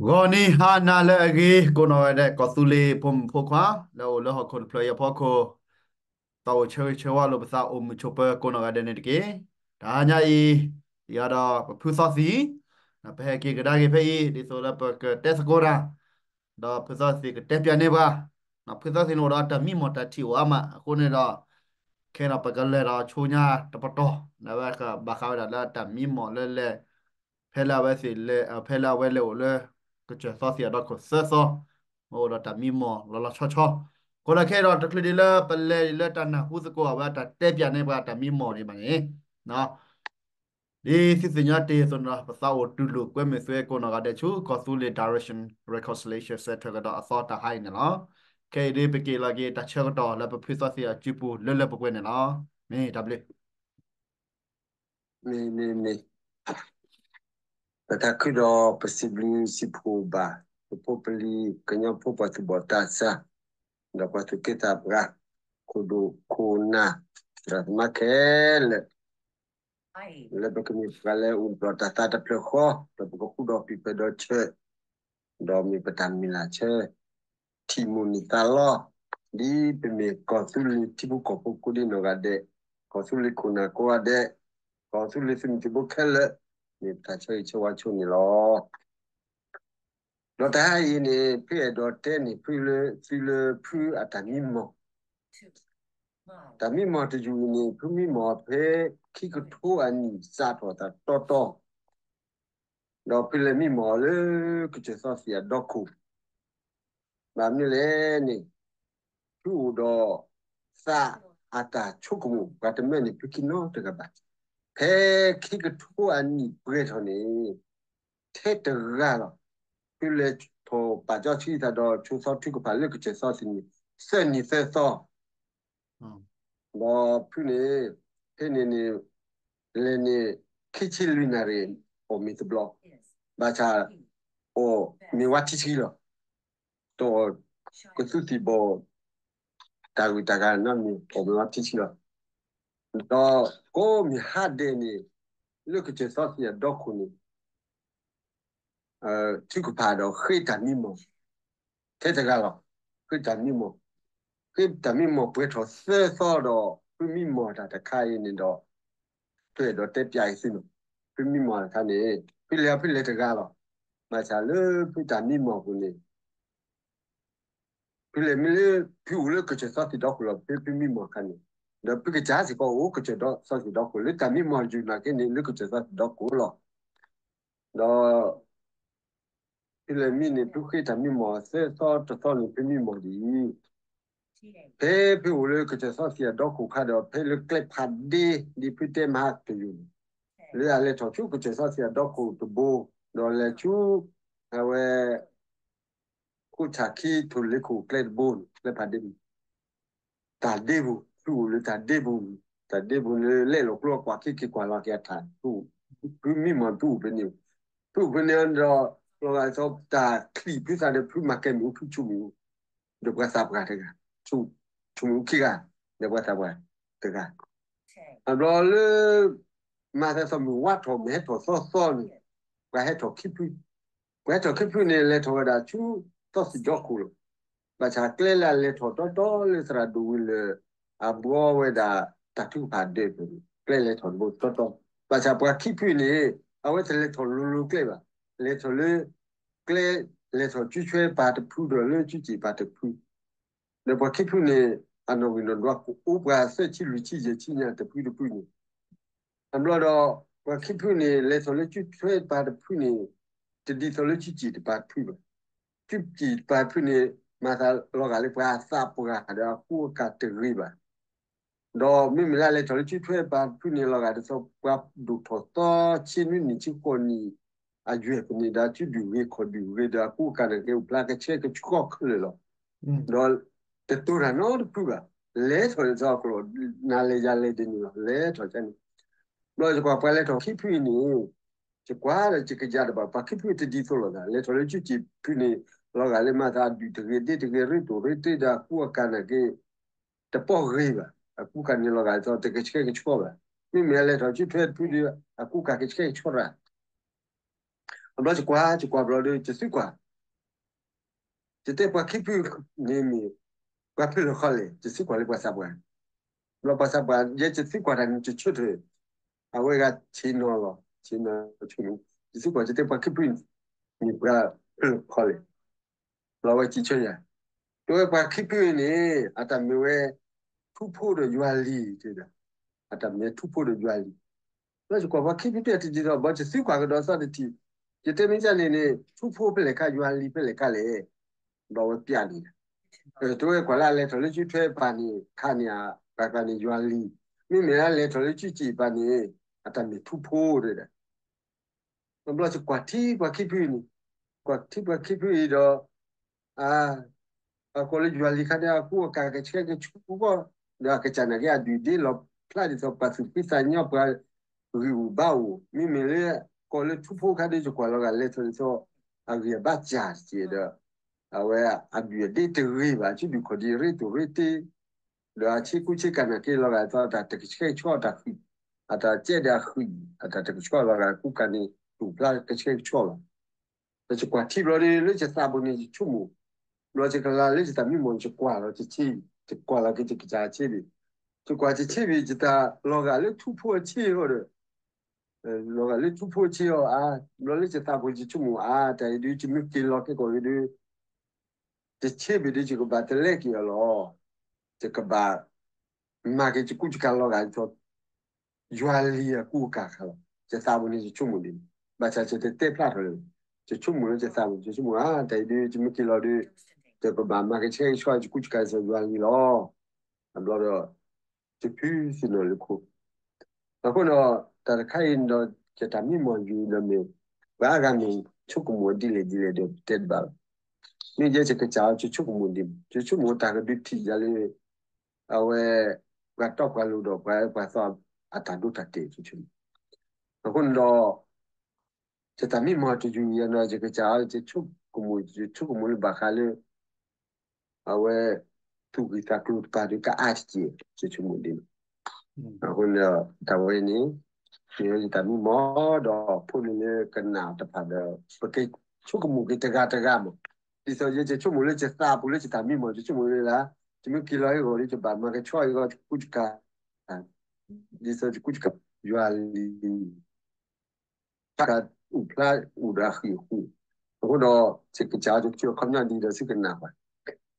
ဂီၤနံၤဟါနၤလၢအဂ့ၤ ကိးနီၢ်ဂၤဒဲး ကီၢ်သူလ့ၤဖိမုၣ်ဖိခွါ လၢအအိၣ်လၢဟီၣ်ခိၣ်တဖျၢၣ်အံၤအဖီခိၣ်, သးအိၣ်ဆၢဂ့ၤဆၢဝါလိာ်ပသးအိၣ်မုာ်ဆိးပၢၤကိးနီၢ်ဂၤဒဲးန့ၣ်တက့ၢ်. တဟါညါအံၤ ယၤဒီးပဖုသီသံၣ် ပဟဲက့ၤကဒါက့ၤဖဲအံၤ ဒ်သိးလၢပကတဲသကိးတၢ် ဒီးဖုသီသံၣ်ကတဲပၠးန့ၢ်ပှၤ, ဖုသီသံၣ်န့ၣ်အိၣ်ဒီးတၢ်မံမီၢ်တၢ်ထံၣ်အိၣ်အါမး အဃိန့ၣ်ဒီး ခဲအံၤဒီးပကလဲၤဒီးဆူညါတပတီၢ် ဒီးအဝဲဘၣ်ဃးဝဲဒၣ်လၢတၢ်မံမီၢ်လၢလဲၤ ဖဲလၢအဝဲသ့ၣ်လဲၤ ဖဲလၢအဝဲလဲၤအိၣ်လၢ ကစၢၢ်သီသံၣ်အဒီခိၣ်သၢသီ မ့ၢ်အိၣ်ဒီးတၢ်မံမီၢ်လီၤလီၤဆီဆီ, အဃိဒီးခဲအံၤဒီးတချုးဒံးလၢပလဲၤလၢတၢ်နၢ်ဟူသကိးအဝဲတၢ်တဲပၠးန့ၢ်ပှၤတၢ်မံမီၢ်ဒံးဘၣ်န့ၣ် ဒ်သုသ့ၣ်ညါတ့ၢ်အသိးန့ၣ်ဒီး ပသးအိၣ်တူၢ်လိာ်ကွဲမုာ်သုကိးနီၢ်ဂၤဒဲးဆူ ကီၢ်သူလ့ၤ Direction Reconciliation Center ကဒီးအသီတဟါအံၤန့ၣ်လီၤ. ခဲအံၤဒ်ပက့ၤလီၤက့ၤတၢ်ဆၢကတီၢ်လၢပဖုသီသံၣ်အစုပူၤလၢလၢပှဲၤပှဲၤန့ၣ်လီၤ. မ့ၢ်တၢ်ဘျုး မ့ၢ်မ့ၢ်မ့ၢ်, ပတၢ်ခုဒီးပစံးဘျုးစံးဖှိၣ်ဘၣ် ပဖိပလံၤကညီဖိပှၤသူၣ်ဘီၣ်သးစၢ် ဒီးပှၤသူၣ်က့သးပှၢ် ခိၣ်ဒိၣ်ခိၣ်နၢ် သရၣ်သမါခဲလၢာ် လၢပကမ့ၢ်ပှၤလၢအိၣ်ဒီးတၢ်သးတဖျၢၣ်ဃီ ဒီးပကဃူဒီးပံၤဖျၢၣ်ဒီးဆၢ ဒီးမ့ၢ်ပတၢ်မုၢ်လၢ်ဆၢ ထံၣ်မိၣ်န့ၢ်သးလီ ဒ်ပမ့ၢ်ကီၢ်သူလ့ၤထံဖိကီၢ်ဖိကိးဒံနီၢ်ဂၤဒဲး, ကီၢ်သူလ့ၤခိၣ်နၢ်ကိးဂၤဒဲး, ကီၢ်သူလ့ၤသုးမုၢ်သံၣ်ဘိခဲလၢာ်, မ့ၢ်ပတၢ်ဆၢဂ့ၤဆၢဝါဆိန့ၣ်လီၤ. ဒီးတဟါအံၤန့ၣ် ဖုအဲၣ်ဒိးတဲန့ၢ်ဖုလၢ သုလၢဖုအတၢ်မံမီၢ်, တၢ်မံမီၢ်တယုၢ်အံၤန့ၣ် ဖုမံမီၢ်ဖဲခံကထိအနံၣ်စးထီၣ်သးတီတီ ဒီးဖုလဲၤမံမီၢ်လၢကစၢၢ်သီသံၣ်အဒီခိၣ်, ဘၣ်မနုၤလဲၣ်န့ၣ် ဖုအိၣ်ဒီးသးအတၢ်ဆိကမိၣ် ပှၤတမၢန့ၣ် ဖုခံနီတဂၤဘၣ်. ဖဲခံကထိအနံၣ်ပှဲၤထီၣ်န့ၣ် ထဲတဂၤလီၤ. ဖုလဲၤထီၣ်ပာ်စီဆှံသးဒီးဆိသီထုကဖၣ်လၢကစၢၢ်သီသံၣ်န့ၣ် သၢနံၣ်သၢသီ ဒီးဖုန့ၣ် ဖဲန့ၣ်န့ၣ် လဲၤန့ၣ် ခံဆံလွံၢ်နၣ်ရံၣ် အီၣ်မ့ၤတဘျီ, ဘၣ်ဆၣ် အီၣ်မ့ၤဝါထံဆှံလီၤ. တအီၣ်ကသူသံၣ်ဘီၣ် တၢ်ဂုၤတၢ်ဂၤနီတမံၤ အီၣ်မ့ၤဝါထံဆှံလီၤ. ဒီးကိးမုၢ်ဟါဒဲးန့ၣ် လၢကစၢၢ်သီသံၣ်အဒီခိၣ်န့ၣ် ထုကဖၣ်ဒီးဃ့တၢ်မံမီၢ် ထဲတဂၤလီၤ. ဃ့တၢ်မံမီၢ်, ဃ့တၢ်မံမီၢ်ပှဲၤထီၣ်သၢသီဒီး ဖုမံမီၢ်တၢ်တခါအံၤန့ၣ်ဒီး ဖုအဲၣ်ဒိးတဲပၠးအံၤသုန့ၣ်, ဖုမံမီၢ်တခါန့ၣ် ဖုလဲၤဖုလဲၤတဂၤလီၤ. ဘၣ်ဆၣ်လၢဖုတၢ်မံမီၢ်ပူၤန့ၣ် ဖုလဲၤမ့ၢ်လၢ ဖုအိၣ်လၢကစၢၢ်သီသံၣ်ဒီခိၣ်လီၤ. ဖဲဖုမံမီၢ်တခါန့ၣ် ဒီးဖုကစၢ်စ့ၢ်ကီးအိၣ်ကစၢၢ်သီသံၣ်ဒီခိၣ် လၢတၢ်မံမီၢ်ယုၢ်နာ်က့န့ၣ် လၢကစၢၢ်သီသံၣ်ဒီခိၣ်လီၤ. ဒီး ဖုလဲၤမံန့ၣ် ဖုဃ့တၢ်မံမီၢ်သၢသီတသီန့ၣ် ဖုမံမီၢ်ဒ်အံၤ, ဖဲဖုအိၣ်လၢကစၢၢ်သီသံၣ်အဒီခိၣ်ခါဒီး ဖဲလၢကျဲဖးဒ့ ဒ်ဖုတဲမဟါတယုၢ်န့ၣ် လၢအလဲၤထီၣ်ဆူကစၢၢ်သီသံၣ်အဒီခိၣ်တဘိ ဒီးလဲၤဆူ အဝဲ ခိၣ်ဆၣ်ခံထိၣ်လ့ခိၣ်ကျဲတဘိန့ၣ် ကျဲဖးဒ့န့ၣ် တၢ်ဒ့ပူၤ ဖုအိၣ်လၢတၢ်ဒ့ပူၤ, တၢ်ဒ့ပူၤလၢလဲၣ်လီၤကျိကွၢ်ခံက့ၤကွၢ်လီၤက့ၤအထး ဖုမံမီၢ်ဖုအိၣ်ဖဲန့ၣ်, ဖုအိၣ်ဖဲန့ၣ်ဒီး လီၤဂာ်ဒ်သိးတၢ်ချံၣ်ဖုသးဒီး ဖုမၤကဲမ့ၣ်အူဖုဆိၣ်မ့ၣ်အူ ဒီးပှၤသးပှၢ်တဂၤ, ဆိၣ်မ့ၣ်အူခံဂၤ ဒီးပှၤသးပှၢ်တဂၤ, အဘျီလၢ မၤသးသီၣ်မုၢ်ဝါထီၣ်မ့ၢ်ဟဲထီၣ်သီသီန့ၣ် ပှၤဟဲထီၣ်ခံဖု, ပှၤဟဲထီၣ်ခံဖုန့ၣ် လဲၤထီၣ်ဝဲဒၣ်ဆူသီသံၣ်ဒီခိၣ်လီၤ. ဘၣ်ဆၣ်ကျဲလၢအလဲၤထီၣ်တီတီလၢသရၣ်ဒိၣ်ဝံၤလၢ အဘှီဝဲဒၣ်တၢ်ထုကဖၣ်ဒၢးပူၤန့ၣ် ကျဲလဲၤထီၣ်တဘိတီတီ, ဘၣ်ဆၣ်ပှၤခံဖုန့ၣ် အဝဲတလဲၤထီၣ်လိၤလိၤကျဲဘၣ်, လဲၤထီၣ်လၢ ကျဲလဲၤထီၣ်စုဆွဲပၤတဖုဒီးလၢစုစ့ၣ်ပၤတဖု ဒီးပှၤခံဖုန့ၣ် အနီၣ်ဂံၢ်နီၣ်ဒွးကအိၣ်ပှၤသၢဆံလွံၢ်ဆံယဲၢ်ဆံညါတဖုတဖုန့ၣ်, အဘျီဒီး ပှၤခံဖုန့ၣ် လဲၤထီၣ်လၢစုဆွဲပၤတဖုန့ၣ် တဒ်သိးလၢစုစ့ၣ်တပၤတဖုဘၣ်. စုစ့ၣ်တပၤတဖုန့ၣ် မၤသးလီၤဂာ်လၢပှၤသးပှၢ်ဒီးအကူအကၤတဂ့ၤဘၣ် ဒီးမ့မ့ၢ်လၢအလဲၤထီၣ်လၢစုဆွဲပၤတဖုန့ၣ် လီၤဂာ်ဒ်သိးပှၤဒိၣ်ထီၣ်သီဆံနွံနံၣ်ဆံဃိးနံၣ် အယွဲၢ်ပူၤန့ၣ် ဒီးစုဒုၣ်ဂ့ၤခီၣ်ဒုၣ်ဂ့ၤဒီးအကူအကၤန့ၣ် က့ၤအိၣ်ဖျါကဆှဲကဆှီခဲလၢာ်လီၤ. ဒီးတတိၤတၢ်နီတဖုဘၣ်, လဲၤထီၣ်ဒ်သိးအကျိၤ နၤလဲၤယၤလဲၤဒ်န့ၣ်လီၤ, လဲၤထီၣ်ကန့ၣ် ဘျီယကွၢ်ပှၤလဲၤထီၣ်ခံဖုအံၤန့ၣ် ယကွၢ်ဒီးယကယၤတဘၣ် ပှၤခံဖုတဒ်သိးလိာ်သး လဲၤထီၣ်လၢစုစ့ၣ်ဖုန့ၣ် လီၤဂာ်လၢမၤသးအဒုၣ်တဂ့ၤ ဒ့တဂ့ၤ ရ့တိၣ်ရ့တ့ဒီးအကူအကၤနာ်က့ တပီၢ်ဂ့ၤဘၣ် အကူအကၤန့ၣ်လီၤဂာ်ဒ်သိးတကဆှဲကဆှီဘၣ်. မ့မ့ၢ်အလဲၤထီၣ်စုဆွဲတဖုဒီး အကူအကၤကဆှဲကဆှီရၣ် ဘျီယကွၢ် ယကွၢ်ဘျီဒီး ယသံကွၢ်, ယတဲပှၤခံဖုန့ၣ်မ့ၢ် ပှၤဖဲလဲၣ်ခီလဲၣ်, ယသံကွၢ်လၢပှၤသးပှၢ်, ဘျီပှၤသးပှၢ် ယဲယသံကွၢ်တၢ်န့ၣ် ယဆၢထၢၣ်, အဝဲဂၤဆ့ၣ်နီၤလီၤ, ဆ့ၣ်နီၤဆိန့ၣ်, ယသံကွၢ် ယတဲပှၤခံဖုန့ၣ် မ့ၢ်ပှၤဖဲလဲၣ်ခီလဲၣ်, ဘျီဝဲစံးဆၢယၤ, တဲဝဲပှၤခံဖုန့ၣ် အတၢ်မ့ၢ်ဝဲ ထူဖိဒီးယွၤလံၤတဲဒၣ်, အတၢ်မ့ၢ်ထူဖိဒီးယွၤလံၤ, ဘျီယကွၢ်ပှၤခံဖုတဲတဒ်သိး ဘျီယသံကွၢ်ကဒီးသီတထံၣ်, ယတဲမ့ၢ်ကန့ၣ်န့ၣ် ထူဖိဖဲလဲၣ်ခါ ယွၤလံၤဖဲလဲၣ်ခါလဲၣ်, ဘျီဝဲပျးန့ၣ်, တဲဝဲကွၢ်လၢအလဲၤထီၣ်လၢစုထွဲပၤန့ၣ် ခါန့ၣ် ပှၤကျါန့ၣ်ယွၤလံၤ, မ့မ့ၢ်လၢအလဲၤထီၣ်လၢစုစ့ၣ်ပၤန့ၣ် အတၢ်မ့ၢ်ထူဖိတဲဒၣ် ဘျီယကွၢ်ထံပှၤခံဖုန့ၣ်, ကွၢ်ထံပှၤခံဖုအံၤဒီး, အ, အကိးလၢယွၤလံၤခါန့ၣ် အကူအကၤကဆှဲကဆှီကီၢ်, ဒီးအကစၢ်နာ်က့အဒုၣ်ဒ့လီၤဖျါဒ်သိးပှၤသူၣ်ဖှံသးညီ ပှၤဂံၢ်အိၣ်ဘါအိၣ်, မ့မ့ၢ်လၢကိးလၢထူဖိခါဒီး ယကွၢ်လီၤဂာ်လဲၤထီၣ်ဒ်သိး အဂံၢ်အဘါစၢ်တက့ၢ်ဒီး, အဝဲအဒုၣ်အဒ့တဂ့ၤဘၣ် စုဒုၣ်ခီၣ်ဒံးရ့တိၢ်ရ့တ့ ဒီးအဆ့ကူဆ့ကၤနာ်က့လီၤဂာ်သီ အတၢ်တကဆှဲကဆှီအတၢ်ဃံၣ်, အတၢ်ကဲဒီးအဃံၣ် အတၢ်တကဆှီလီၤဂာ်ကူကၤန့ၣ် တူၢ်ဖျါကဆှဲကဆှီလီၤ. ဒီးယကွၢ်ထံဘျီဒီး လၢယသးပူၤန့ၣ်ယဆိကမိၣ်, ဘျီယကလၤလၢယတၢ်မံမီၢ် ယကွၢ်လီၤယဆ့, ယကွၢ်လီၤက့ၤယကစၢ်အဆ့ဘ့ၣ်, ယကွၢ်ယဆ့ဘ့ၣ် ယတၢ်လီၤဂာ်လၢထူဖိအဆ့အဃိဒီး လီၤဂာ်လၢထူဖိအဆ့အီၤအါ, ဘျီလၢယသးပူၤယဆိကမိၣ်အါ တၢ်အံၤဒုး ယမ့ၢ်က့ၤလီၤက့ၤကီၢ်အံၤဒုး ယဆ့ဘ့ၣ်ဒုး ယကဘၣ်တလဲက့ၤအီၤလီၤ. ယကဘၣ်မၤက့ၤယကူယကၤလီၤဂာ်ဒ်သိး ယွၤလံၤအကူအကၤခါလီၤ. ယသးပူၤန့ၣ်ယဆိကမိၣ်ဒ်န့ၣ်, ဘၣ်ဆၣ်ယတတဲဖျါထီၣ်လၢၤ, ယဆိကမိၣ်လၢယသးပူၤ ယဆိကမိၣ်အါ တၢ်အံၤဒုး ယမ့ၢ်က့ၤလီၤဒုး ယကဘၣ်မၤက့ၤဆှဲကဆှီယကူယကၤဒ်သိးယွၤလံၤလီၤ. အဘျီဒီး ယဖုသ့ၣ်နီၣ်လၢခိ အဃိဒီး တၢ်တခါအံၤဒီး ယတၢ်မံမီၢ်ယုာ်ဒီးမ့ၢ် ပှၤအါဂၤမ့ၢ်ဆိကမိၣ်ဒ်လဲၣ်ဒ်လဲၣ်ဒီးတဲတဘၣ်ဘၣ်. မ့ၢ်ယဲယကစၢ်အီၤ ယဆိကမိၣ်ဒ်မ့ၢ် ယဆိကမိၣ်တၢ်ကဒုးထံၣ်ယၤလၢ အဝဲ ပှၤတီပှၤလိၤဒီးပှၤပှၤသီအတၢ်ဒိတၢ်တဲာ်ဆိဆိန့ၣ်, အဃိန့ၣ်ဒီး ယတၢ်မံမီၢ်တယုၢ်ယၤဒီး ယကစၢ်အီၤ ယဆိကမိၣ် ယဆိကမိၣ်လၢဘၣ်ဃးလၢ အဝဲ သူၣ်ဂံၢ်သးကျိၤတပၤဒီးကအါတက့ၢ် ယဆိကမိၣ်ဒ်န့ၣ်, အဃိန့ၣ်ဒီး တၢ်ဝဲန့ၣ် မ့ၢ်ဝဲယတၢ်မံမီၢ်ဒီး ဖိန့ၣ်လၢကနၣ်တဖၣ်ဒီး ပကဆိကမိၣ်က့ၤတဂၤတဂၤမး, ဒ်သိးယဆိကမိၣ်လၢယသးပူၤလၢယတၢ်မံမီၢ် ယဆိကမိၣ်လၢ ယမ့ၢ်က့ၤလီၤဟ့ၣ်ဂီၤဒီး ယဘၣ်မၤကဆှီယဂီၢ်ယကူယကၤ ဒ်သိးယကူယကၤ ယွၤလံၤ တၢ်အိၣ်ဖျါအိၣ်ဒီးအဃံၢ်အဃူ, အဃိဒီး ယကစၢ်ယွၤအခီပညီဒ်ဒီးသုကနၣ်ပှၤ,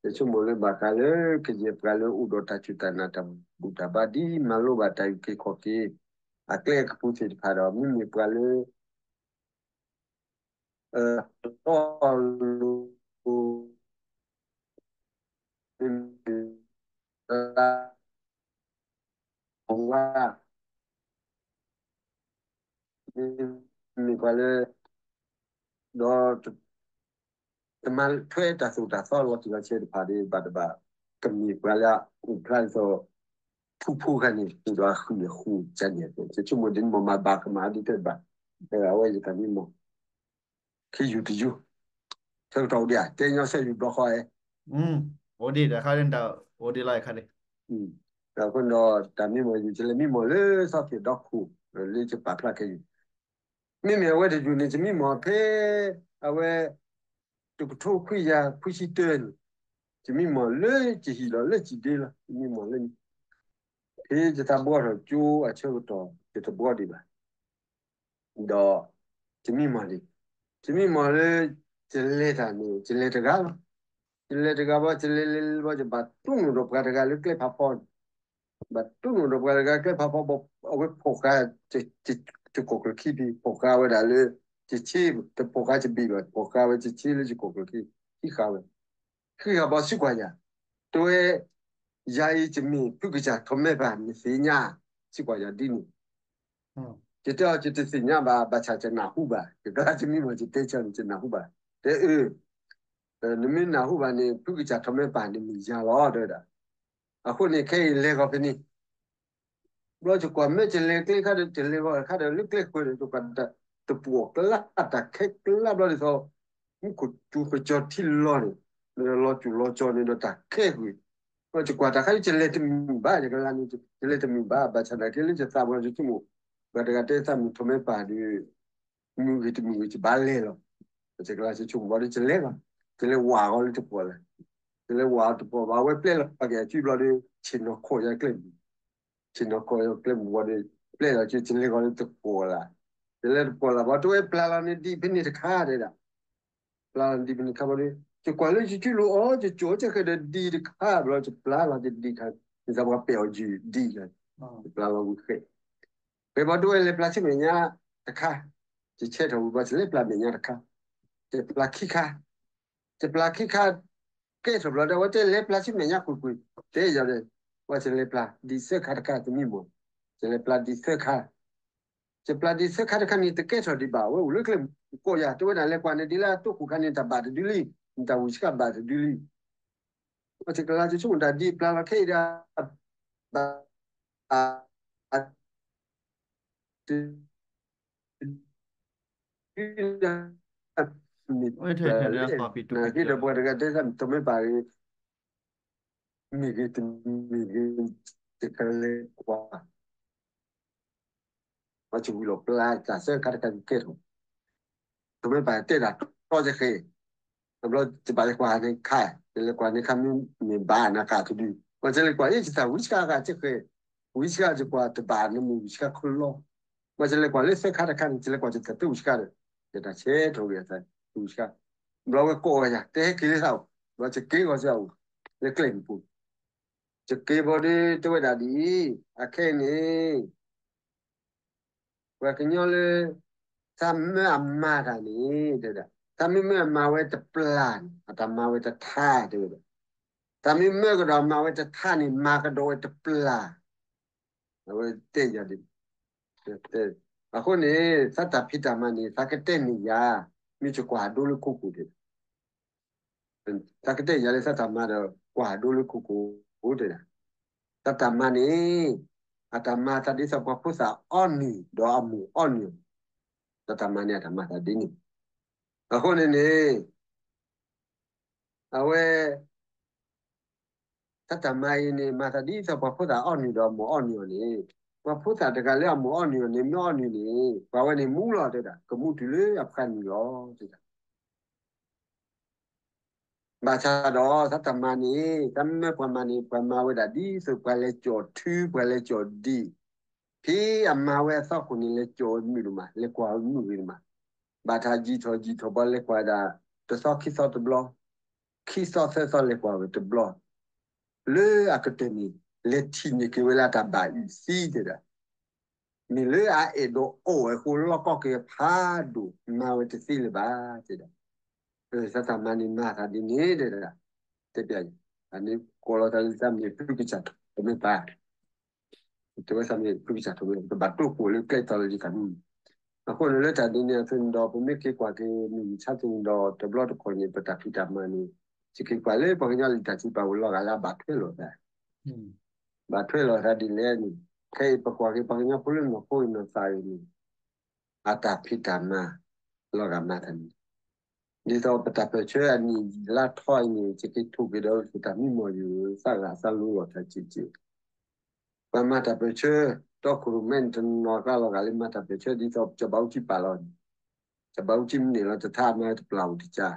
ယဆိကမိၣ်လၢဘၣ်ဃးလၢကယဲၢ်ပှၤလၢအိၣ်ဒီးတၢ်စူၢ်တၢ်နာ်တၢ်ဘူၣ်တၢ်ဘါဒ်မၤလိဘၣ်တၢ်အုၣ်က့ၤခီၣ်က့ၤ အကျဲအကပူၤသ့ၣ်တဖၣ်ဒီး မ့မ့ၢ်ပှၤလၢ တီလိၤ မ့မ့ၢ် ဝါ မ့မ့ၢ်ပှၤလၢ ဒီး တမၤထွဲတၢ်သိၣ်တၢ်သီလီၤတံၢ်လီၤဆဲးတဖၣ် ဒ်ဘၣ်တဘၣ် ကမ့ၢ်ပှၤလၢအအိၣ်ဖျါဒ်သိး ထူဖိခါန့ၣ် အိၣ်ဒီးအဃံၢ်အဃူကန့ၣ် ယဆိကမိၣ်ဒ်န့ၣ်မး မၤဘၣ်ကမၣ်ဒ်တၢ်ဘၣ်, အဝဲယတၢ်မံမီၢ် ခံယူၤတယူၤ, ဆၢကတီၢ်အိၣ်ဒံးဧါ, တဲညီဆၢယူၤဘျီဃီဧါ, အိၣ်ဒံးတခါဒံး, အိၣ်ဒံးလီၤခါဒံး, အဃိဒီး တၢ်မံမီၢ်ယူၤ ယလဲၤမံမီၢ်လၢသီသ့ၣ်ဒီခိၣ် လၢယပာ်ဖျါခဲအံၤ, မ့မ့ၢ်အဝဲတယူၤန့ၣ် ယမံမီၢ်ဖဲ အဝဲ တကထိခွံကယၤခွံဆံတၢန့ၣ်, ယမံမီၢ်လၢယဟံၣ်လီၤ လၢယဒ့လီၤ ယမံမီၢ်လၢန့ၣ်, ဖဲယသးဘှီထီၣ်ကၠိအဆၢကတီၢ် ယတဘှီဒံးဘၣ် ဒီး ယမံမီၢ်န့ၣ်, ယမံမီၢ်လၢ ယလဲၤတၢ်န့ၣ် ယလဲၤတဂၤလီၤ, ယလဲၤတဂၤဘၣ် ယလဲၤလဲၤလဲၤဘၣ် ယဘၣ်တူၢ်လိာ်ဒီးပှၤတဂၤလၢကျဲဖးဖီန့ၣ်, ဘၣ်တူၢ်လိာ်ဒီးပှၤတဂၤလၢကျဲဖးဖီဘၣ် အဝဲဖိၣ်ဃာ် ယကိာ်ကျၢၢ်ခံဖဲ ဖိၣ်ဃာ်ဝဲဒၣ်လၢ ယဆ့ တဖိၣ်ဃာ်ယဘ့ၣ်ဘၣ် ဖိၣ်ဃာ်ဝဲယဆ့လၢယကိာ်ကျၢၢ်ခံ ဟံးဃာ်ဝဲ ဟံးဃာ်ဘၣ်စံးကွၢ်ယၤ, တဲဝဲ ယၤအံၤယမ့ၢ်ဖုကစၢ်ထီးမဲပၢ် နသ့ၣ်ညါ, စံးကွၢ်ယၤဒ်န့ၣ်, ယတဲအီၤ ယတသ့ၣ်ညါဘၣ် ဘၣ်ဆၣ်ယနၢ်ဟူဘၣ် ယကလၢ်ယမံမီၢ် ယတဲဆၢန့ၣ် ယနၢ်ဟူဘၣ်, တဲအၢ နမ့ၢ်နၢ်ဟူဘၣ်န့ၣ် ဖုကစၢ်ထီးမဲပၢ်န့ၣ်မ့ၢ်ယၤလီၤ တဲဝဲဒၣ်, အဃိန့ၣ် ခဲအံၤလဲၤဂီၤဖဲန့ၣ် ဘျီယကွၢ်မ့ၢ်ယလဲၤကျဲခါဒီး ယလဲၤဂီၤခါဒီး လၢကျဲဃၢၤန့ၣ် ယကွၢ်တပှီၢ်ကျါ တၢ်ခဲကျါဘျီဒ်သိး မူခိၣ်စူၤကစီၤထံလီၤန့ၣ် လီၤစူၤလီၤကစီၤန့ၣ်ဒီးတၢ်ခဲကွံာ်, ဘျီယကွၢ်တၢ်ခါဒီး ယလဲၤတမုာ်ဘၣ် ယကလၢ်န့ၣ် ယလဲၤတမုာ်ဘၣ် ဘၣ်ဆၣ်သနာ်က့လၢယသးပူၤယဆိကမိၣ် ပှၤတဂၤတဲသးမ့ၢ်ထီးမဲပၢ်ဒီး မုၢ်ဂ့ၤတမုၢ်ဂ့ၤ ယဘၣ်လဲၤလီၤ. ပှၤကလါစ့ဆိကမိၣ်ဘၣ်ဒီး ယလဲၤလီၤ, ယလဲၤဝးဃီလၢတပီၢ်လၢ်, ယလဲၤဝးတပီၢ်ဘၣ် အဝဲပျဲလီၤက့ၤအစုဘျီဒီး ဆ့ၣ်နီၤခိးယၤကျဲမုၢ်, ဆ့ၣ်နီၤခိးယၤကျဲမုၢ်ဘၣ်ဒီး ပျဲလီၤက့ၤ ယလဲၤဃီလၢတပီၢ်လၢ်, ယလဲၤတပီၢ်လၢ်ဘၣ် တဝဲပျၢ်လီၤန့ၣ်ဒံးဖဲန့ၣ်တခါတဲဒၣ် ပျၢ်လီၤန့ၣ်ဒံးဖဲန့ၣ်တခါဘၣ်ဒီး ယကွၢ်လၢယစုလိၤအီၤ ယကၠီၤကဲဃဲဒီးဒံးတခါဘၣ်လီၤ ယပျၢ်လီၤက့ၤဒံးခါ, ယသးပှၤပဲာ်အီၤယုၢ်ဒံးလီၤ, ယပျၢ်လီၤဝံၤဃဲ ဃဲဘၣ်တဝဲလဲၤပျၢ်ဆူမဲာ်ညါတခါ, ယဆဲးထီၣ်ဝံၤဘၣ် ယလဲၤပျၢ်မဲာ်ညါတခါ, ယပျၢ်ခံခါ, ယပျၢ်ခံခါ ကဲထီၣ်ဘျီဒီး အဝဲတဲလဲၤပျၢ်ဆူမဲာ်ညါကွ့ၢ်ကွ့ၢ် တဲယၤဒီး ပှၤယလဲၤပျၢ်ဒံးသၢခါတခါတမံၤမီၢ်, ယလဲၤပျၢ်ဒံးသၢခါ, ယပျၢ်ဒံးသၢခါတခါန့ၣ် တကဲထီၣ်ဒံးဘၣ် အဝဲအိၣ်လၢကျဲမုၢ်ကိးယၤ တဲဝဲဒၣ်လဲၤကွၢ်န့ၣ်ဒ်လၢအတိခိၣ်ခါန့ၣ် တၢ်ဘၣ်တဒုလံ, နတၢ်ဝံၣ်ဆှၣ်ဘၣ်တဒုလံ, ပှၤကလါစ့ဆိကမိၣ်တၢ်ဒံးပျၢ်လီၤခဲအံၤဒီး ဘၣ် မ့ၢ်ပျၢ်လၢ နက့ဒီးပှၤတဂၤတဲသးမ့ၢ်တမ့ၢ်ပာ်ဂ့ၤ, မ့ၢ်ဂ့ၤတမ့ၢ်ဂ့ၤ ယကလဲၤကွၢ် ပှၤကဝံၤလီၤပျၢ်တၢ်သၢခါတခါကကဲထီၣ်, တမ့ၢ်ပာ်တဲဒၣ်တြီယဃဲ, တဘျီယဘၣ်လဲၤကွၢ်န့ၣ်ခါ, ယလဲၤကွၢ်န့ၣ်ခါမ့ၢ်မ့ၢ်ဘၣ်နၤကၢ်တဒု, ပှၤကလဲၤကွၢ်အ့ၣ် ယတၢ်ဝံၣ်ဆှၣ်ဂၤကဃဲ, ဝံၣ်ဆှၣ်ယကွၢ်တဘၣ်နမ့ၢ်ဝံၣ်ဆှၣ်ခီလီၤ, ပှၤကလဲၤကွၢ်လၢသၢခါတခါန့ၣ် ယလဲၤကွၢ်ယတၢ်သၢဝံၣ်ဆှၣ်ဒီး, ယတၢ်ဆဲးထီၣ်ဝံၤအသး ဝံၣ်ဆှၣ်, ဘျီဝဲကိးဝဲယၤ တဲဟဲက့ၤလၢသးအိၣ်, ဘျီယက့ၤဂီၤစ့ၢ်အအိၣ်, လၢကျဲမုၢ်ပူၤ ယက့ၤဘၣ်ဒီးတဲဝဲဒၣ်ဒ်အံၤ, အခဲအံၤန့ၣ် ပှၤကညီလၢ သးမၢအမၤတၢ်န့ၣ် တဲဝဲဒၣ် သးမ့ၢ်မၢအမၤဝဲတပျၢ်န့ၣ် အတၢ်မၤဝဲတထါ တဲဝဲဒၣ်, သးမ့ၢ်မၢကဒီးအမၤဝဲတထါန့ၣ် မၤကဒီးဝဲတပျၢ်, အဝဲတဲယၤဒ် အဃိန့ၣ် သးတၢ်ဖံးတၢ်မၤန့ၣ် သးကတဲမ့ၢ်ယၤ, မ့ၢ်ယကွၢ်ဒိလၢခိခိၣ်တဲ သးကတဲယၤလၢသးတၢ်မၤဒီး ကွၢ်ဒိလၢခိခိၣ်တဲဒၣ်, သးတၢ်မၤန့ၣ် အတၢ်မၤသးဒ်သိးပှၤဖိသၣ်အီၣ်နုၢ်ဒီးအမိၢ်အီၣ်နုၢ်အီၤ, သးတၢ်မၤန့ၣ် အတၢ်မၤသးဒ်န့ၣ်, အဃိန့ၣ်န့ၣ် အဝဲ သးတၢ်မၤအံၤန့ၣ် မၤသးဒ်သိးပှၤဖိသၣ်အီၣ်နုၢ်ဒီးအမိၢ်အီၣ်နုၢ်အီၤန့ၣ်, ပှၤဖိသၣ်တဂၤလၢအမိၢ်အီၣ်နုၢ်အီၤန့ၣ် မ့ၢ်အီၣ်နုၢ်န့ၣ် ပှၤဝဲန့ၣ်မူလီၤတဲဒၣ် ကမူတုၤလၢအဖှါနုၢ်လီၤတဲဒၣ် ဘၣ်ဆၣ်ဒီး သးတၢ်မၤန့ၣ် သးမၢပှၤမၤန့ၣ် ပှၤမၤဝဲဒၣ်ဒ်သိးပှၤလဲၤကၠီၣ်ထု ပှၤလဲၤကၠီၣ်ဒံၣ်, ဖဲအမၤဝဲအသီခိၣ်န့ၣ် လဲၤကၠီၣ်ဝဲမုာ်ဒိၣ်မး လဲၤကွၢ်ဝဲမုာ်ဂ့ၤဒိၣ်မး, ဘၣ်တၢ်ယံာ်ထီၣ်ယံာ်ထီၣ်ဘၣ် လဲၤကွၢ်ဒၣ် တသီခံသီတဘျီ, ခံသီသၢသီလဲၤကွၢ်ဝဲတဘျီ, လၢအကတၢၢ်န့ၣ် လဲၤထံၣ်န့ၢ်က့ၤဝဲလၢအတၢ်ဘၣ်အုၣ်သံတဲဒၣ် မ့ၢ်လၢအအဲၣ်ဒိးအီၣ်ဝဲအဃိလီၢ်ကီၢ်က့ၤဖးဒိၣ် မၤဝဲတသ့လၢၤဘၣ်တဲဒၣ်, သးတၢ်မၤန့ၣ်မၤသးဒ်န့ၣ်တဲဒၣ်, တဲပျး, အန့ၣ်ကိးလီၤသးလၢသးမ့ၢ်ဖုကစၢ်ထီၣ်မ့ၢ်ပၢ်, တဲဝဲသးမ့ၢ်ဖုကစၢ်ထီၣ်မ့ၢ် ပဘၣ်တိၢ်ကိၣ်လၢကျဲတီၤလၢယသးမုၢ်, အဃိန့ၣ်လၢတၢ်ဒ်န့ၣ်အသိးန့ၣ်ဒီး ပမ့ၢ်က့ၤကွၢ်က့ၤမုၢ်မဆါသ့ၣ်န့ၣ်ဒီး တဘျီတခီၣ်န့ၣ် ပတၢ်ဖံးတၢ်မၤန့ၣ် ယက့ၤကွၢ်လၢပှၤကညီလံာ်တၢ်စံးပာ်ဝဲလီၤဂာ်လၢအဘၣ်ထွဲလိာ်သး ဘၣ်ထွဲလိာ်သးဒ်လဲၣ်န့ၣ်, ခဲအံၤပကွၢ်က့ၤပှၤကညီဖိလၢနီၢ်ခိအံၤနီၢ်သးအံၤန့ၣ်, အတၢ်ဖံးတၢ်မၤ လီၤဂာ်မၤတၢ်န့ၣ်, ဒ်သိးပတၢ်ပၢၢ်ဆၢအနံၣ်လါထီအံၤန့ၣ် ယက့ၤထိၣ်က့ၤဒီးပတၢ်မံမီၢ်ယိာ်သးဂာ်သးလိၤလီၤတၢ်က့ၢ်က့ၢ်, ပှၤမၤတၢ်ပၢၢ်ဆၢ တီခိၣ်ရိၣ်မဲန့ၣ် တနီၤကျါလီၤဂာ်လၢမၤတၢ်ပၢၢ်ဆၢ ဒ်သိးစီၤဘးအူကၠံပာ်လီၤန့ၣ်, စီၤဘးအူကၠံမ့ၢ်န့ၢ်လီၤတထါ မၤဝဲတပျၢ်အိၣ်တကၢ်,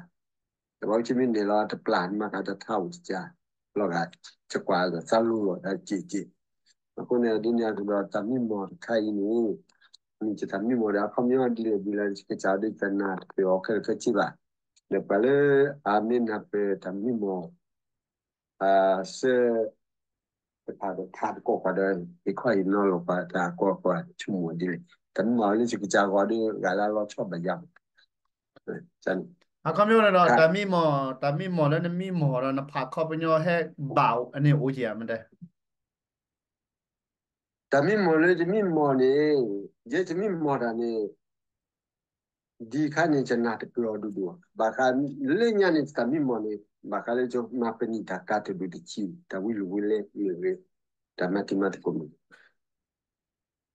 စီၤဘးအူကၠံမ့ၢ်န့ၢ်လီၤတပျၢ် မၤဃာ်တထါအိၣ်တကၢ်, လီၤဂာ် ယကွၢ်ဒီးသးလိၤလီၤတၢ်က့ၢ်က့ၢ်, အဃိန့ၣ်ဒ်န့ၣ်အသိးဒီးတၢ်မံမီၢ်တခါအံၤန့ၣ်, မ့ၢ်ယတၢ်မံမီၢ်ဒီးအခီပညီဒ်လဲၣ်ဒ်လဲၣ် ယကစၢ်ဒ်ယတနၢ်ပၢၢ်အီၤခဲလၢာ်ခဲဆ့ဘၣ်, ဒီးပှၤလၢအမ့ၢ်နၢ်ပၢၢ်တၢ်မံမီၢ် အဆၢ တဖၣ်ဒီးထးတကီၢ်ပှၤဒီး ဟ့ၣ်ခီဟ့ၣ်နီၤလိာ်ပှၤတၢ်ကီၢ်ပှၤဆိကမိၣ်ဒ်လဲၣ်, တၢ်မံမီၢ်လၢယကစၢ်ဂီၤဒီး ဂၤလၢလီၤဆီဘၣ်ယၤမး, အခီပညီန့ၣ်ဒီး တၢ်မံမီၢ် တၢ်မံမီၢ်လၢနမံမီၢ်ဒီးနဖးအခီပညီဟဲဘၣ်န့ၣ်အိၣ်က့ၤဧါ မ့ၢ်တဲ တၢ်မံမီၢ်လၢယမံမီၢ်န့ၣ်, ယဲယမံမီၢ်တၢ်န့ၣ်, ဒ်ခါန့ၣ် ယနၢ်တပၢၢ်အီၤဒိၣ်ဒိၣ်, ဘၣ်ဃးလၢညါန့ၣ် တၢ်မံမီၢ်န့ၣ် ဘၣ်ဃးလၢယမၤပနံာ်တၢ်ကၤတဒိၣ်တဆံး, တၢ်ဝံလိာ်ဝံလဲမ့ၢ်ဂ့ၤ, တၢ်မၤတံၤမၤသကိးမ့ၢ်ဂ့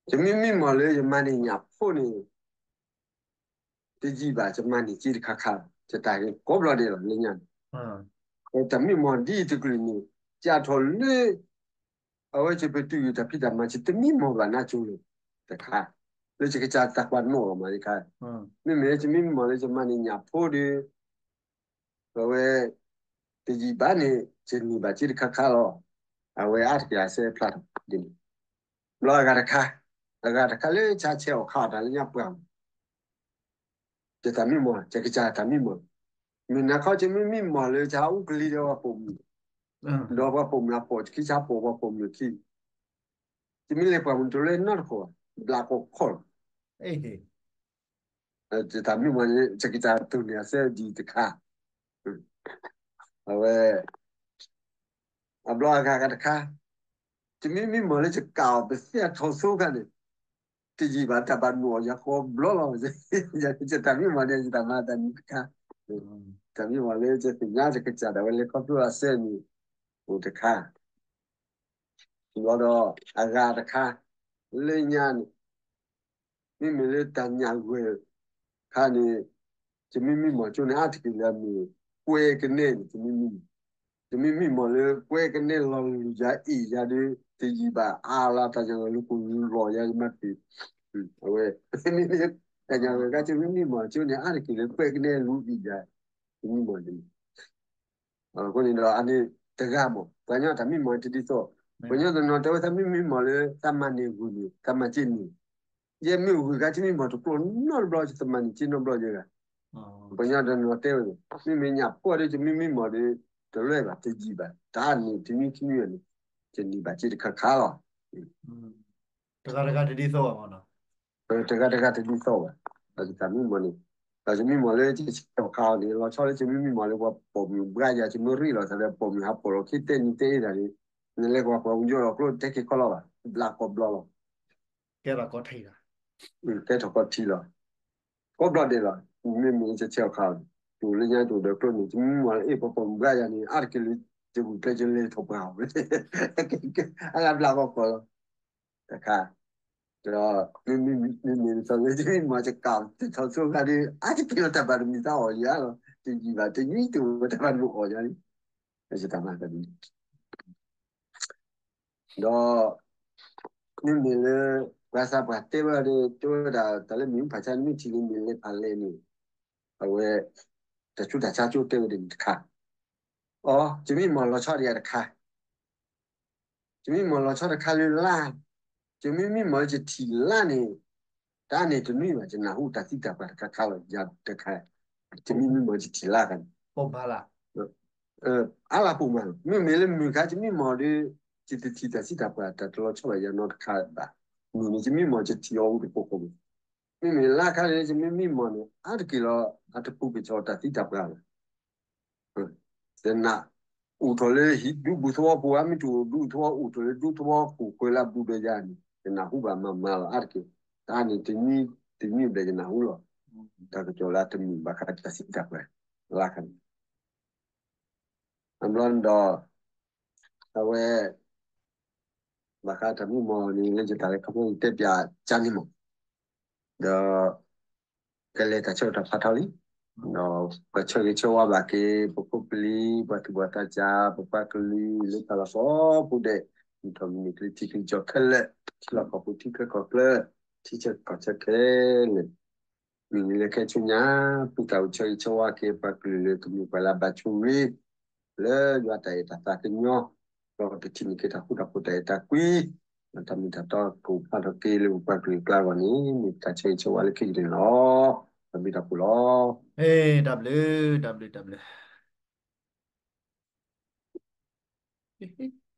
ၤ, ယမံမံမီၢ်လၢယမၤန့ၢ်ညၣ်ဖိန့ၣ် တယံာ်ဘၣ် ယမၤန့ၢ်က့တခါခါ, ယတၢ်ဂ့ၤကိးဘျီဒဲးလီၤလၢညါန့ၣ်, တၢ်မံမီၢ်ဒ်အံၤတကလုာ်န့ၣ်, ယထီၣ်လၢ အဝဲယပတုာ်ယတၢ်ဖံးတၢ်မၤ ယတမံမီၢ်ဘၣ်နးကၠိလၢၤတခါ, လၢယကစၢ်တၢ်ကွၢ်နီၣ်လီၤမးယခါ, မ့မ့ၢ်လၢယမ့ၢ်မံမီၢ်လၢယမၤန့ၢ်ညၣ်ဖိဒီး အဝဲ တယံာ်ဘၣ်န့ၣ် ယန့ၢ်ဘၣ်စ့တခါခါလီၤ. အဝဲအါတက့ၢ်အစဲဖျါထီၣ်ဒ်န့ၣ်, ဘျီအဂၤတခါ, အဂၤတခါလၢဆါဆဲးအီၣ်ခးအီၣ်တၢ်လၢညါပှၢ် ယတၢ်မံမီၢ် ယကစၢ်တၢ်မံမီၢ်, မုၢ်နၤခီယမ့ၢ်မံမီၢ်လၢယဟးအူကလံၤဒီးပှၤပိာ်မုၣ်, ဒီးပှၤပိာ်မုၣ်အပိာ်ခံဆါပိာ်ပှၤပိာ်မုၣ်ခံ, ယမ့ၢ်လဲၤပှၢ်မုၢ်တလၢနီတခိၣ်ဘၣ်, ဘျးကီၢ်ခီၣ်လီၤ. ယတၢ်မံမီၢ်န့ၣ် ယကစၢ်တူၢ်န့ၢ်အစဲဒ်တခါ, အဝဲ အဘျီအဂၤဂၤတခါ, ယမ့ၢ်မံမီၢ်လၢယကးအီၣ်ပသ့ၣ်အထီၣ်ဆိခါန့ၣ်, တယံာ်ဘၣ်တၢ်ဘၣ်နုာ်အီၣ်ယၤဃီဘျီလီၤ. ယတၢ်မံမီၢ်န့ၣ် ယတၢ်မၤတၢ်န့ၣ်တခါ, တၢ်မံမီၢ်လၢယသ့ၣ်ညါယကစၢ်ဒၣ်ဝဲလၢခီဖျိအစဲန့ၣ်, အိၣ်တခါ ဘျီဒီးအဂၤတခါ, လၢညါန့ၣ် မ့မ့ၢ်လၢတၢ်ညၣ်ဂွဲၢ်ခါန့ၣ်, ယမ့ၢ်မံမီၢ်ကၠိန့ၣ် အါတက့ၢ်လၢအမ့ၢ်ကွဲကနဲန့ၣ်, ယမ့ၢ်မံမီၢ်လၢကွဲကနဲလီၤလူၤယၤအ့ၣ်ယၤဒီး တယံာ်ဘၣ်အါလၢတၢ်ညၣ်ဂွဲၢ်လူၤလီၤယၤမၤတ့ၢ်, အဝဲ မ့မ့ၢ်လၢတၢ်ညၣ်ဂွဲၢ်ခါ ယမ့ၢ်မံမီၢ်ကၠိန့ၣ် အါတက့ၢ်လၢကွဲကနဲလူၤအ့ၣ်ယၤ, ယမံမီၢ်န့ၣ် အဃိန့ၣ်ဒီးအန့ၣ်တဂၤမး ပှၤကညီတၢ်မံမီၢ်တဒ်သိး, ပှၤကညီတနီၤတဲဝဲသးမ့ၢ်မံမီၢ်လၢသးမၤန့ၢ်ဂုၢ်န့ၣ် သးမၤစ့န့ၣ်, ယဲမ့ၢ်ဂုၢ်ခါ ယမံမီၢ်တကျိၤနီတဘျီ ယတမၤန့ၢ်စ့နီတဘျီယဲဂၤ, ပှၤကညီတနီၤတဲဝဲန့ၣ် မ့မ့ၢ်ညၣ်ဖိဒီး ယမ့ၢ်မံမီၢ်ဒီး တလွဲဘၣ် တယံာ်ဘၣ် တၢ်န့ၣ်တမံခမံန့ၣ် ယန့ၢ်ဘၣ်စ့တခါခါလီၤ. တဂၤတဂၤတဒ်သိးဘၣ်, တဂၤတဂၤတဒ်သိးဘၣ်, ဒီးယတၢ်မံမီၢ်န့ၣ်, ဒီးယမံမီၢ်လၢယဆဲးထီၣ်ခါအီၤန့ၣ် လီၤဆီလၢယမ့ၢ်မံမီၢ်လၢပှၤပိာ်မုၣ်ဘှါယၤ ယမ့ၢ်ရ့လိာ်သးဒီးပိာ်မုၣ်ဟးပိာ်လီၤခံတဲနံၤတဲအ့ၣ်တၢ်န့ၣ်, နလဲၤကွၢ်ကွၢ်ပယီၤလီၤကျိတဲက့ၤခီလီၤဘၣ် ဘျးကီၢ်ဘျီလီၤ, ကဲထီၣ်ကီၢ်ထံလီၤ, ကိးဘျီဒဲးလီၤ, မ့မ့ၢ်လၢယဆဲးထီၣ်ခါအီၤန့ၣ် ယအိၣ်လၢညါယအိၣ်ဒီးကျိန့ၣ် ယမံမီၢ်လၢအ့ၣ်ပှၤပိာ်မုၣ်ဘှါယၤန့ၣ် အါတက့ၢ်လၢ ယဂုာ်ကျဲယလဲၤထီၣ်ပှၢ်အီၤ အဂၤဘျးကီၢ်ကီၢ်လီၤ, တခါ, ဒီး မ့မ့ၢ်လၢယမံမီၢ်ယကးသ့ၣ်ထီၣ်ဆိခါဒီး အါတက့ၢ်လီၤတၢ်ဘၣ်တမံၤသးအီၣ်ယၤလီၤ, တယံာ်ဘၣ်တယံာ်တအိၣ်ဝဲတၢ်ဘၣ်တမံၤအီၣ်ယၤလံ, ယတၢ်မၤတၢ်ဒ်န့ၣ် ဒီး မ့မ့ၢ်လၢ ပှၤသးပှၢ်တဲဝဲဒီး တဲဝဲဒၣ်တၢ်လၢမ့ၢ်ဖးဆါ နမ့ၢ်ထံၣ်လၢမ့ၢ်လဲၤဖးလဲၣ်န့ၣ်, အဝဲ တၢ်ဆူးတၢ်ဆါကၠိတဲဝဲဒၣ်န့ၣ်တခါ, အိ ယမံမီၢ်လီၤဆီဒံးယၤတခါ, ယမံမီၢ်လီၤဆီတခါလၢလါ, ယမ့ၢ်မံမီၢ်လၢယထံၣ်လါန့ၣ်, တၢ်န့ၣ်တနွံဘၣ် ယနၢ်ဟူတၢ်သံတၢ်ပှၢ်တခါခါလီၤ, ယၤတခါ, ယမံမံမီၢ်ယထံၣ်လါခါန့ၣ် အါလၢပိာ်မးလီၤ, မ့မ့ၢ်လၢမုၢ်ခါ ယမံမီၢ်ဒီး ယတထံၣ်တၢ်သံတၢ်ပှၢ် တၢ်တလီၤဆီဘၣ်ယၤနီတခါဘၣ်, မုၢ်န့ၣ် ယမံမီၢ် ယထံၣ်အီၤအိၣ်တကိးကိးမး, မ့မ့ၢ်လါခါန့ၣ် ယမ့ၢ်မံမီၢ်န့ၣ် အါတက့ၢ်လီၤ အတပူၤက့ၤထီၣ်တၢ်သံတၢ်ပှၢ်ဘၣ် ယနၢ်အိၣ်ထီၣ်လၢဟံၣ်ဒူဘူၣ်သဝီပူၤဧါ မ့ၢ်တအိၣ်ဒူသဝီ အိၣ်ထီၣ်လၢဒူသဝီခိၣ်ဃၢၤလၢအဘူးဒီးယၤန့ၣ် ယနၢ်ဟူဘၣ်မၤမၤလီၤ အါတက့ၢ်, တၢ်န့ၣ်တနွံ တနွံဘျဲၣ်ယနၢ်ဟူလီၤ, တၢ်ကစီၣ်လၢအတမုာ်ဘၣ်ဃးတၢ်သံတၢ်ပှၢ် လါခါန့ၣ် အဘျီန့ၣ်ဒီး အဝဲ ဘၣ်ဃးတၢ်မံမီၢ်န့ၣ် လၢယတၢ်လဲၤခီဖျိယတဲပၠးကၢန့ၣ်မး, ဒီး ကလဲၤတၢ်ဆၢကတီၢ်ဖးထီလံ, ဒီးပဆၢဂ့ၤဆၢဝါဘၣ်က့ၤ ပဖိပလံၤ ပှၤသူၣ်ဘီၣ်သးစၢ် ပပှၤကလုာ်လၢတၢ်လီၢ်ကိးပူၤဒဲး, မ့ၢ်ထီၣ်မံၤမ့ၢ်ချ့ထံချ့ကီၢ်ခဲလၢာ်, ထံလီၢ်ကီၢ်ပူၤထံချၢကီၢ်ချၢ, ထံဆၢကီၢ်ဆၢခဲလၢာ် မ့ၢ်နံၤလၢခဲဆူညါ ပတၢ်အိၣ်ဆၢဂ့ၤဆၢဝါက့ၤပှၤကလုာ်လၢကမ့ၢ်ပှၤလၢအဘၣ်ဆိၣ်ဂ့ၤ လၢယွၤတၢ်အဲၣ်တၢ်သးကညီၤ, ဒီးကထံၣ်န့ၢ်က့ၤတၢ်ဃူတၢ်ဖိးတၢ်အဲၣ်တၢ်ကွံ, ဒီးတၢ်မ့ၢ်တၢ်တီကအိၣ်ဖျါထီၣ်က့ၤလၢပပှၤကလုာ်အကျါအဂီၢ်န့ၣ် မ့ၢ်တၢ်ဆၢဂ့ၤဆၢဝါလၢခံကတၢၢ်န့ၣ်လီၤ. တၢ်ဘျုးတၢ်ဖှိၣ်လီၤ. တၢ်ဘျုး တၢ်ဘျုး တၢ်ဘျုး